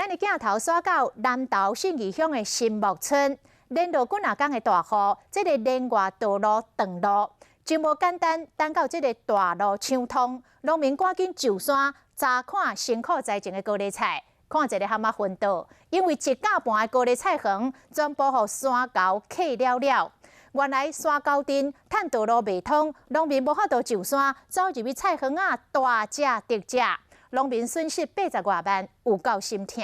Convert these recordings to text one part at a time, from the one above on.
咱的鏡頭煞到南投信義鄉的新木村，連落幾若工的大雨，這个連外道路斷路，真無簡單。等到這个大路暢通，農民趕緊上山查看辛苦栽種的高麗菜，看一个蚶仔昏倒，因為一甲半的高麗菜園全部予山猴啃了了。原來山溝鎮趁道路袂通，農民無法度上山，走入去菜園仔大食特食。農民損失80外萬，有夠心疼。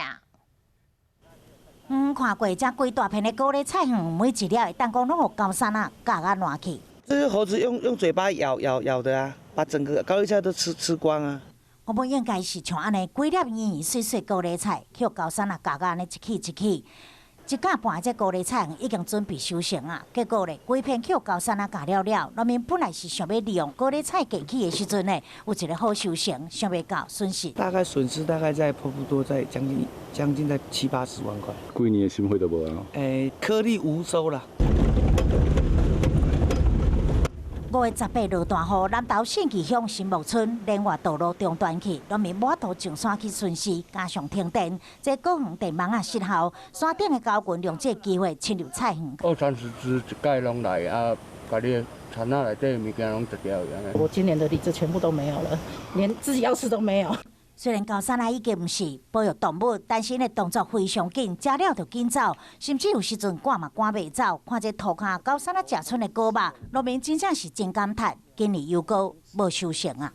看過這規大片的高麗菜園，每一粒會當講攏予高山仔咬啊爛去。這是猴子用嘴巴咬咬咬的啊，把整個高麗菜都吃光啊。我本應該是像按呢，規粒圓圓媠媠高麗菜，予高山仔咬甲按呢一起一起。一甲半這高麗菜園已經準備收成啊，結果咧，規片予高山仔咬了了。農民本來是想欲利用高麗菜過去的時陣呢，有一個好收成，想袂到損失。大概損失大概在差不多在將近在七八十萬塊。幾年的心血都無啊。顆粒無收啦。5月18落大雨，南投信義鄉新木村連外道路中斷去，農民無法度上山去巡視，加上停電，這果園電網仔失效，山頂的猴群利用這個機會侵入菜園。二三十隻一擺攏來啊，共你的田仔內底物件攏食掉去。我今年的李子全部都沒有了，連自己要吃都沒有。雖然高山仔已經毋是保育動物，但是𪜶的動作非常緊，食了就緊走，甚至有時陣趕嘛趕袂走。看這塗跤高山仔食賰的果肉，農民真正是真感嘆，今年又閣無收成啊！